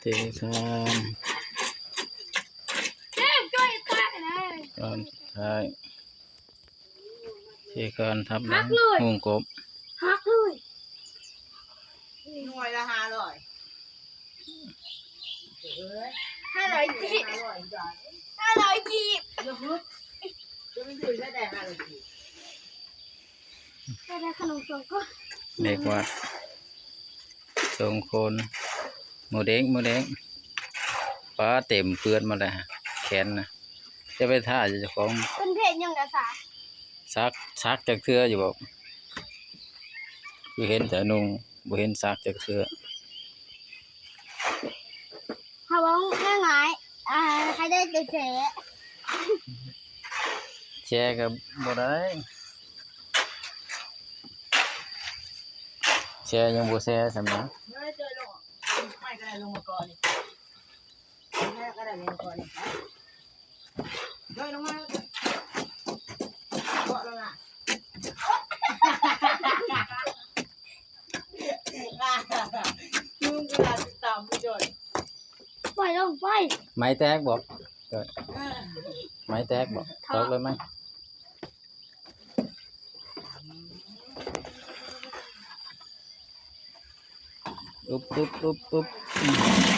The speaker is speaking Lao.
ເທຄານ ເຈັບ ຊ່ວຍປະແດ່ ຕອນສຸດທ້າຍ ເທຄານທັບຫຼັງ ຫັກເລີຍ ຫຸ່ງກົບ ຫັກເລີຍ ໜ່ວຍລະຫ້າຮ້ອຍ ເອີຍ ຫ້າຮ້ອຍກີບ ຫ້າຮ້ອຍ ຫ້າຮ້ອຍກີບ ຢ່າຫຶດ ຈະໄປຊື້ໃສໄດ້ຫ້າຮ້ອຍກີບ ໄດ້ຂະໜົມສອງກ້ອນ ເດັກວັດສອງຄົນ ໝູເດັກ ໝູເດັກ ປາເຕັມເປື້ອນໝົດແລ້ວ ແຂນນະ ຈະໄປຖ້າເຈົ້າຂອງ ເພິ່ນເພດຫຍັງກະສາ ສັກ ສັກຈັກເທື່ອຢູ່ບໍ່? ຄືເຫັນແຕ່ນຸ່ງ ບໍ່ເຫັນສັກຈັກເທື່ອ. ເຮົາເວົ້າງ່າຍໆ ອ່າ ໃຫ້ໄດ້ແຕ່ແຊ ແຊກະບໍ່ໄດ້ ແຊຍັງບໍ່ແຊສ່ຳນະ ເອີ ເຈີລົງ ໄມ້ກະໄດ້ລົງມາກ່ອນນີ້ ໄມ້ກະໄດ້ລົງມາກ່ອນນີ້ ເດີນລົງມາ ເກາະລົງມາ ລຸງກະໄດ້ຕິດຕາມຜູ້ຊ່ອຍ ໄປລົງໄປ ໄມ້ແຕກບໍ່? ເອີ ໄມ້ແຕກບໍ່? ຕົກເລີຍໄມ້ ອຸບ ອຸບ ອຸບ ອຸບ.